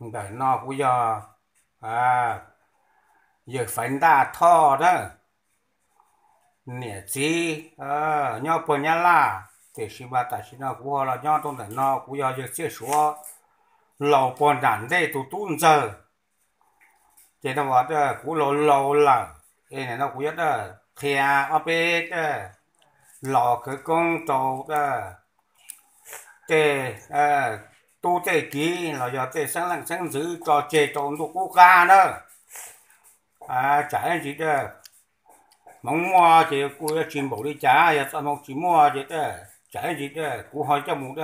Ntawm no kuv yog yawg Faiv Ntaj Thoj na, niam txiv nyob puag Nyab Laj, tiam sis mas tam sim no kuv ho los nyob rau ntawm no, kuv yog yawg Txiaj Suav laus puag nram ntej tus tub ntxawg. Ces no kuv laus laus lawm, es nim no kuv yuav qhia ob peb los khawv koob rau tej tub tej kiv los yog tej xeeb leej xeeb ntxwv tso tseg rau ntuj qub qab na. Tsam ib ntsis hmoov muaj ces kuj yuav tsis npaum li cas, yog txoj hmoov tsis muaj ces tsam ib ntsis kuv ho coj mus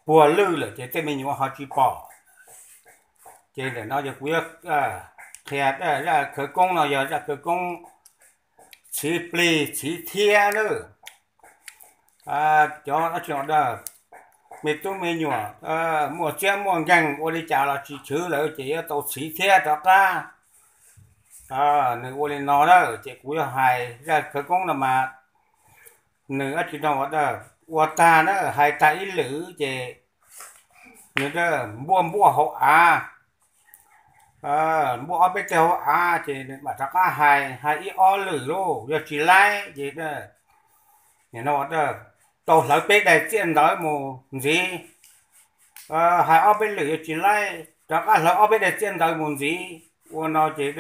puag lwj lawm ces tej me nyuam ho tsis pom. Ces ntawm no yog kuv yuav qhia zaj khawv koob no yog zaj khawv koob txhiv plig txhiv thiab na. Cov me tub me nyuam muaj txiab muaj nkeeg ua li cas los tsis chwv lawm ces yuav tau txhiv thiab rov qab. Nws ua li no na, ces kuv yuav hais zaj khawv koob no mas nws dab tsi no ua tag na, hais tag ib lwm ces nws npuaj npuaj hauv av, npuaj ob peb teg hauv av ces nws mam rov qab hais, hais ib ob lwm lauj yog tsis laib ces nim no tau hlawv peb daim txiaj ntawv mus ntxiv. Hais ob peb lwm yog tsis laib rov qab hlawv ob peb daim txiaj ntawv mus ntxiv. Ua no ces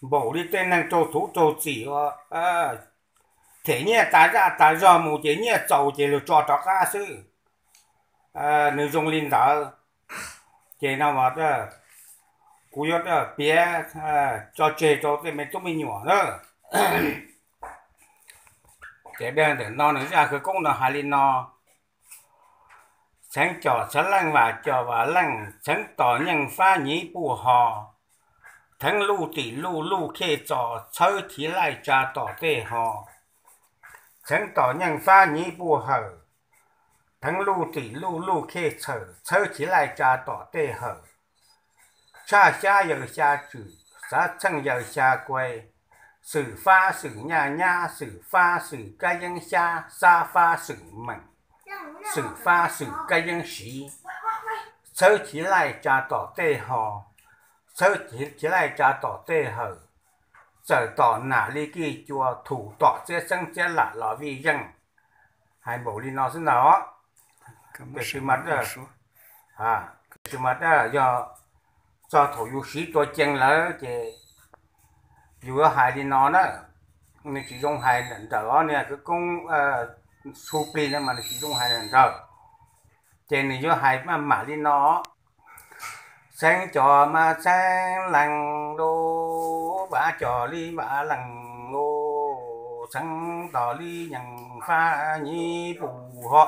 npaum li tej neeg raug thuv raug txim ua them nyiaj tas zaj tas zog mus ces nyiaj txaus ces luag tso rov qab xwb. Nws zoo li ntawd. Ces no kuv yuav piav tso tseg rau tej me tub me nyuam na. Ces ntawm no nws zaj khawv koob no hais li no: Txheev cov txheev leej, vam cov vam leej, txheev tom nyeej fab nyiv puj ho, theev luj tim luj luj khej txos, txhawb chiv laij tsa tom tej ho. Txheev tom nyeej fab nyiv puj hawm, theev luj tim luj luj khej txhawm, txhawb chiv laij tsa tom tej hawm. Tshaj xyab yaws xya tswm, xav txheej yaws xya kuai, xwm fab xwm nyaj nyab, xwm fab xwm kab yeeb xyab, xab fab xwm meem, xwm fab xwm kab yeeb siv, txhawb chiv laij tsa tom tej ho, txhawb chiv laij tsa tom tej hawm, txawm tom nam li kij cua, thum tom txiab xeeb txiab lam los vij zeej. Hais npaum li no xwb ntag. Tiam sis mas yog txog thaum yus siv tua cee lawm ces yus yuav hais li no na. Nws tsis zoo hais ntawm os, nws khawv koob txhiv plig no mas nws tsis zoo hais ntawm. Ces nws yuav hais maj mam li no: Txheev cov mas txheev leej lauj, vam cov li vam leej lauj, txheev tom li nyeej fab nyiv puj ho,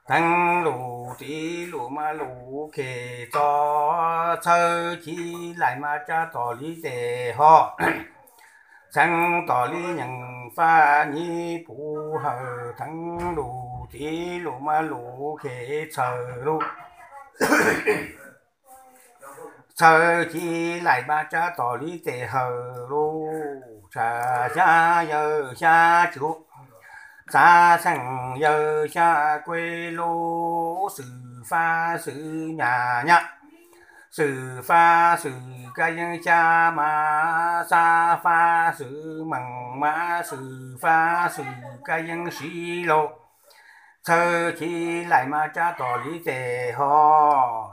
theev luj tim luj mas luj khej txos, txhawb chiv laij mas tsa tom li tes ho. Txheev tom li nyeej fab nyiv puj hawm, theev luj tim luj mas luj khej txhawm lauj, txhawb chiv laij mas tsa tom li tes hawm lauj. Tshaj xyab yaws xya tswm, xav txheej yaws xya kuai lauj, xwm fab xwm nyaj nyab, xwm fab xwm kab yeeb xyab mas, xab fab xwm meem mas, xwm fab xwm kab yeeb siv lauj, txhawb chiv laij mas tsa tom li tes ho,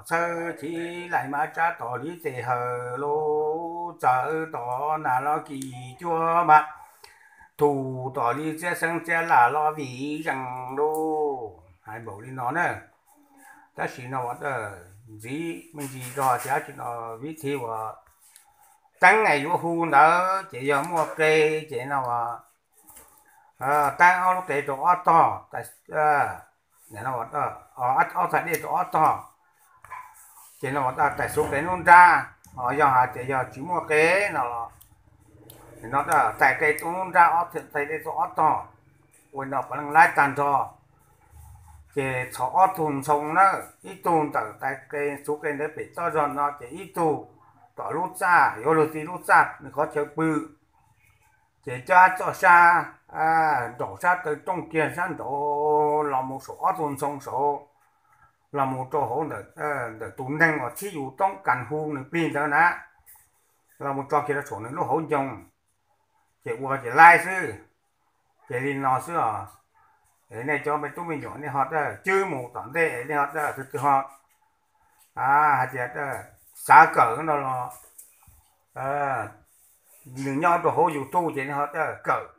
txhawb chiv laij mas tsa tom li tes hawm lauj, txawm tom nam los kij cua mas, thum tom li txiab xeeb txiab lam los vij zeej lauj. Hais npaum li no na. Tab sis no ua ntxiv me ntsis rau tias tsis no vib thib uas teeb es yuav hu ntawd ces yog muaj qe ces no teeb ob lub qe rau ob tog, ob txhais dej rau ob tog, ces no tais xuv qe lub nrab. Yog hais tias yog tsis muaj qe no los, no tais qe rau lub nrab, ob txhais dej rau ob tog, ua no puav leej laib tag nrho. Ces txhom ob tug ntxhoo na, ib tug ntawm tais qe xuv qe ntawd pem toj zog no ces ib tug tom lub txaj, yuav luag txiv lub txaj nws qhov chaw pw. Ces coj txoj sab nraum sab taw rooj kiag sab nraud los mus saum ob tug ntxhoo saud. los mus rau hauv ntawm tus neeg uas txhib yus toob kas hu nws plig ntawd na, los mus tso kiag rau saum nws lub hauv ncoo, ces ua ces laib xwb. Ces li no xwb os. Nej cov me tub me nyuam nej ho cwb mus tom ntej, nej ho twg twg ho hais tias xav kawm no los nws nyob rau hauv YouTube ces nej ho kawm.